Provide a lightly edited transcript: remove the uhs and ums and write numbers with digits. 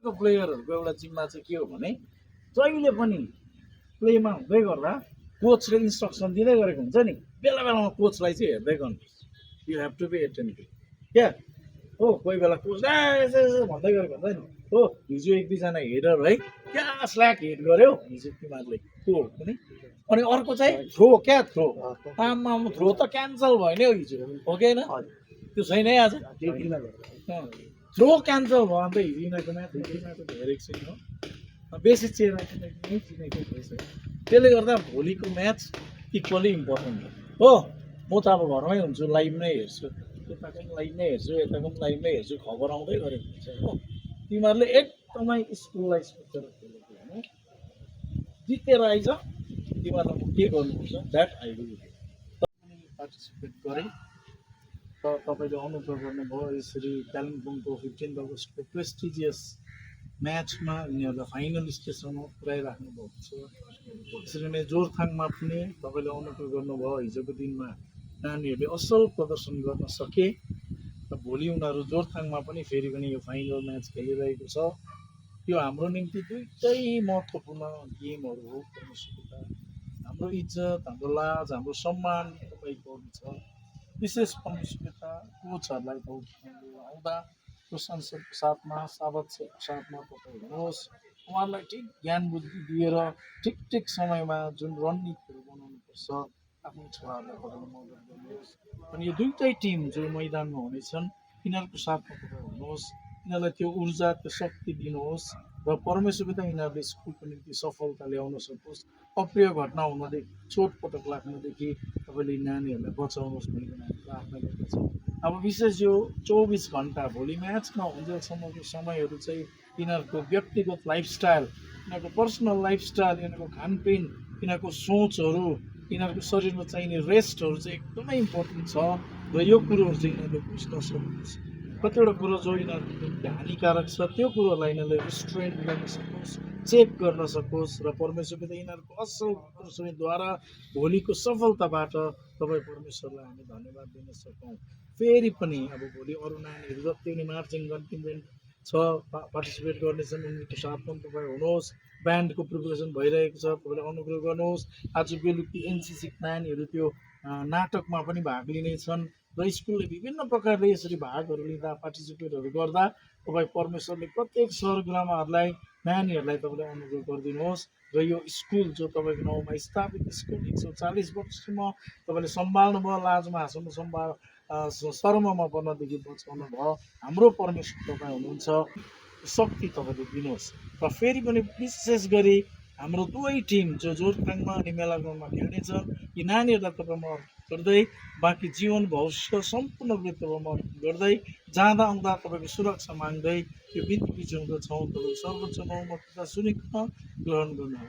प्लेयरहरूको एउटा जिम्मा चाहिँ के हो भने जहिले पनि प्लेमा हुँदै गर्दा कोचले इन्स्ट्रक्सन दिँदै गरेको हुन्छ नि, बेला बेलामा कोचलाई चाहिँ हेर्दै गर्नुहोस्। You have to be attentive क्या हो। कोही बेला कोच यसो भन्दै गरेको हुन्छ नि हो। हिजो एक दुईजना हेरेर है क्या स्ल्याक हिट गर्यो हिजो तिमीहरूले त्यो पनि। अनि अर्को चाहिँ थ्रो क्या थ्रो आमा थ्रो त क्यान्सल भयो नि हौ हिजो, हो कि होइन? त्यो छैन है आज थ्रो क्यान्सल भयो। अन्त हिजो यिनीहरूको म्याच धेरै एकछिन हो बेसी चेहरा चिनेको रहेछ। त्यसले गर्दा भोलिको म्याच इक्वली इम्पोर्टेन्ट हो। म त अब घरमै हुन्छु, लाइभ नै हेर्छु, यताको पनि लाइभ नै हेर्छु, यताको पनि लाइभ नै हेर्छु, खबर आउँदै गरेको हुन्छ हो। तिमीहरूले एकदमै स्कुललाई सोचेर खेलेको भने जितेर आइज तिमीहरूलाई म के गर्नुपर्छ द्याट आई विल पार्टिसिपेट गरेँ। र तपाईँले अनुग्रह गर्नुभयो यसरी कालिम्पोङको 15 अगस्तको प्रेस्टिजियस म्याचमा यिनीहरूलाई फाइनल स्टेजसम्म पुर्याइराख्नु भएको छ। त्यसरी नै जोरथाङमा पनि तपाईँले अनुग्रह गर्नुभयो, हिजोको दिनमा नानीहरूले असल प्रदर्शन गर्न सके र भोलि उनीहरू जोरथाङमा पनि फेरि पनि यो फाइनल म्याच खेलिरहेको छ। यो हाम्रो निम्ति दुईटै महत्त्वपूर्ण गेमहरू हो। हाम्रो इज्जत, हाम्रो लाज, हाम्रो सम्मान तपाईँको छ। विशेष परमेश्वरता कोचहरूलाई आउँदा प्रशंसकको साथमा सावधको साथमा तपाईँ हुनुहोस्। उहाँहरूलाई ठिक ज्ञान बुद्धि दिएर ठिक ठिक समयमा जुन रणनीतिहरू बनाउनुपर्छ आफ्नो छोराहरूलाई तपाईँले मद्दत गर्नुहोस्। अनि यो दुईटै टिम जो मैदानमा हुनेछन् यिनीहरूको साथमा तपाईँ हुनुहोस्, यिनीहरूलाई त्यो ऊर्जा त्यो शक्ति दिनुहोस् र परमेश्वरता यिनीहरूले स्कुलको निम्ति सफलता ल्याउन सकोस्। अप्रिय घटना हुनदेखि चोटपटक लाग्नदेखि तपाईँले नानीहरूलाई बचाउनुहोस् भनिकन हामी प्रार्थना गर्दछौँ। अब विशेष यो 24 घन्टा भोलि म्याच नहुन्जेलसम्मको समयहरू चाहिँ यिनीहरूको व्यक्तिगत लाइफस्टाइल, यिनीहरूको पर्सनल लाइफस्टाइल, यिनीहरूको खानपिन, यिनीहरूको सोचहरू, यिनीहरूको शरीरमा चाहिने रेस्टहरू चाहिँ एकदमै इम्पोर्टेन्ट छ। र यो कुरोहरू चाहिँ यिनीहरूले बुझ्न सक्नुहोस्। कतिवटा कुरो जो यिनीहरूको निम्ति हानिकारक छ त्यो कुरोहरूलाई यिनीहरूले रिस्ट्रेन्ट गर्न सकोस्, चेक गर्न सकोस् र परमेश्वरले यिनीहरूको असल प्रदर्शनीद्वारा भोलिको सफलताबाट तपाईँ परमेश्वरलाई हामी धन्यवाद दिन सकौँ। फेरि पनि अब भोलि अरू नानीहरू जति पनि मार्चिङ कन्टिन्जेन्ट छ पार्टिसिपेट गर्नेछन् उनीहरूको साथमा तपाईँ हुनुहोस्। ब्यान्डको प्रिपरेसन भइरहेको छ, तपाईँले अनुग्रह गर्नुहोस्। आज बेलुकी एनसिसी नानीहरू त्यो नाटकमा पनि भाग लिनेछन् र स्कुलले विभिन्न प्रकारले यसरी भागहरू लिँदा पार्टिसिपेटहरू गर्दा तपाईँ परमेश्वरले प्रत्येक सरगुरुमाहरूलाई नानीहरूलाई तपाईँले अनुग्रह गरिदिनुहोस्। र यो स्कुल जो तपाईँको नाउँमा स्थापित स्कुल 140 वर्षसम्म तपाईँले सम्हाल्नु भयो, लाजमा हाँसोमा शर्ममा पर्नदेखि बचाउनु भयो। हाम्रो परमेश्वर तपाईँ हुनुहुन्छ, शक्ति तपाईँले दिनुहोस्। र फेरि पनि विशेष गरी हाम्रो दुवै टिम जो जोरथाङमा अनि मेला ग्राउन्डमा खेल्नेछ यी नानीहरूलाई तपाईँ म गर्दै बाँकी जीवन भविष्य सम्पूर्ण वृत्तमा म गर्दै जाँदा आउँदा तपाईँको सुरक्षा माग्दै यो बिन्ती बिचाउँदछौँ। तपाईँ सर्वोच्च बहुमतता सुनिकन ग्रहण गर्नु।